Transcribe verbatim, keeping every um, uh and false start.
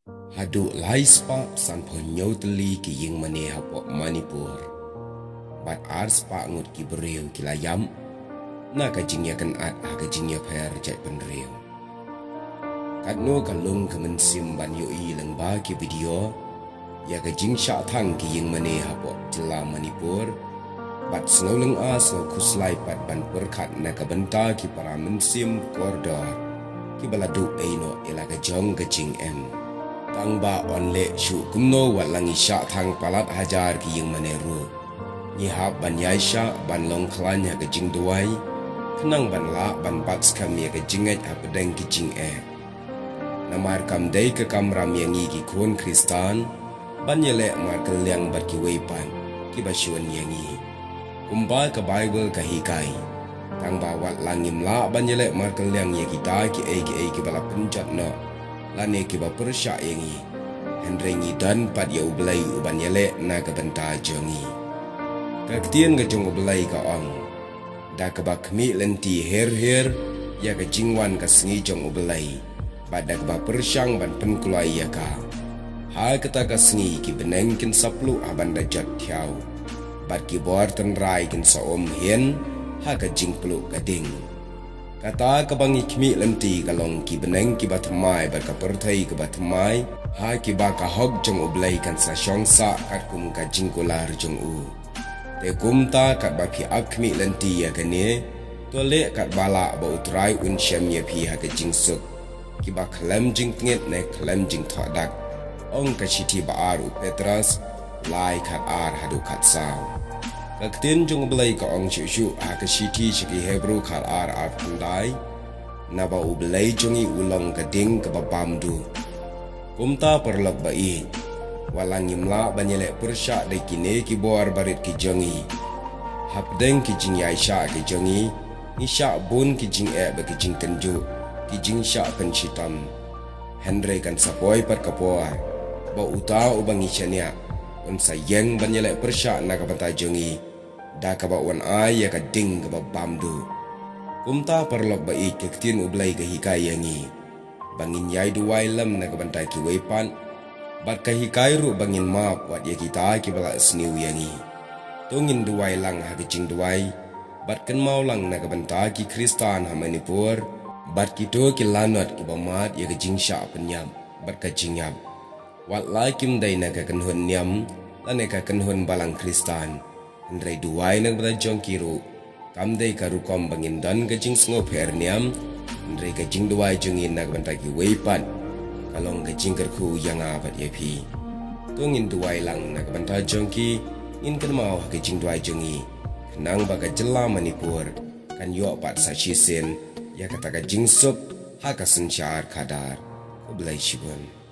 Haduh lai spah sanphew hynñiew tylli ki ïingmane hapoh Manipur bad ar spah ngut ki briew ki la ïap na ka jingïakynad ha ka jingïapher jaitbynriew. Katno ka lung ka mynsiem ban ïohi lyngba ki video ïa ka jingshah thang ki ïingmane hapoh jylla Manipur, bad sngewlyngngoh sngewkhuslai pat ban pyrkhat na ka bynta ki para mynsiem kordor kiba la duh ei noh ïa la ka jong ka jingim. Tang ba yn leh shuh kumno, wat la ngi shah thang palat hajar ki ïingmane ruh, ngi hap ban ïaishah ban long khlaiñ ha ka jingduwai khnang ban lah ban bat skhem ïa ka jingngeit hapdeng ki jingeh. Namar kam dei ka kamram ïa ngi ki khun Khristan ban ïaleh markylliang bad kiwei pat kiba shun ïa ngi, kumba ka Baibl ka hikai. Tang ba wat la ngim lah ban ïaleh markylliang ïa kita kiei kiei kiba la pynjot noh lane kiba pyrshah ïa ngi, hynrei ngi don pat ïa U Blei uban ïaleh na ka bynta jong ngi. Ka ktien ka jong U Blei ka ong, da kaba khmih lynti her her ïa ka jingwan ka sngi jong U Blei, bad da kaba pyrshang ban pynkloi ïa ka. Ha kata ka sngi ki bneng kin sa pluh ha ban da jot thiaw, bad ki bor tynrai kin sa um hin ha ka jingpluh ka ding. Kata kaba ngi khmih lynti ka long ki bneng kiba thymmai bad ka pyrthei kaba thymmai, ha kiba ka hok jong U Blei kan sa shong sah katkum ka jingkular jong u. Te kumta katba phi ap khmih lynti ïa kane, to leh katba lah ba U Trai un shem ïa phi ha ka jingsuk, kiba khlem jingtngit ne khlem jingthoh dak, ong ka shithi ba ar u Petros, lai khat ar haduh khat saw. Ka ktien jong U Blei ka ong shuh shuh ha ka shithi sha ki Hebru khat ar ar phyndai, naba U Blei jong ngi u long ka ding kaba bam duh. Kumta paralok ba ïeit, wat la ngim lah ban ïaleh pyrshah da kine ki bor barit ki jong ngi. Hapdeng ki jingïaishah ki jong ngi, ngi shah bun ki jingeh bad ki jingtynjuh, ki jingshah pynshitom. Hynrei kan sa poi pat ka por ba uta uba ngi shaniah un sa ïeng ban ïaleh pyrshah na ka bynta jong ngi, da kaba un ai ïa ka ding kaba bam duh. Kumta paralok ba ïeit, ka ktien U Blei ka hikai ïa ngi ba ngin ïai duwai lem na ka bynta kiwei pat, bad ka hikai ruh ba ngin map wat ïa kita kiba la sniew ïa ngi. To ngin duwai lang ha ka jingduwai, bad kynmaw lang na ka bynta ki Khristan ha Manipur, bad kito ki lanot kiba mad ïa ka jingshah pynïap bad ka jingïap. Wat la kim dei na ka kynhun niam lane ka kynhun balang Khristan, hynrei duwai na ka bynta jong ki ruh kam dei ka rukom ba ngin don ka jingsngewpher niam, hynrei ka jingduwai jong ngi na ka bynta kiwei pat ka long ka jingkyrkhu ïa nga bad ïa phi. To ngin duwai lang na ka bynta jong ki, ngin kynmaw ha ka jingduwai jong ngi, khnang ba ka jylla Manipur kan ïoh pat sa shisien ïa kata ka jingsuk ha ka synshar khadar. Khublei shibun.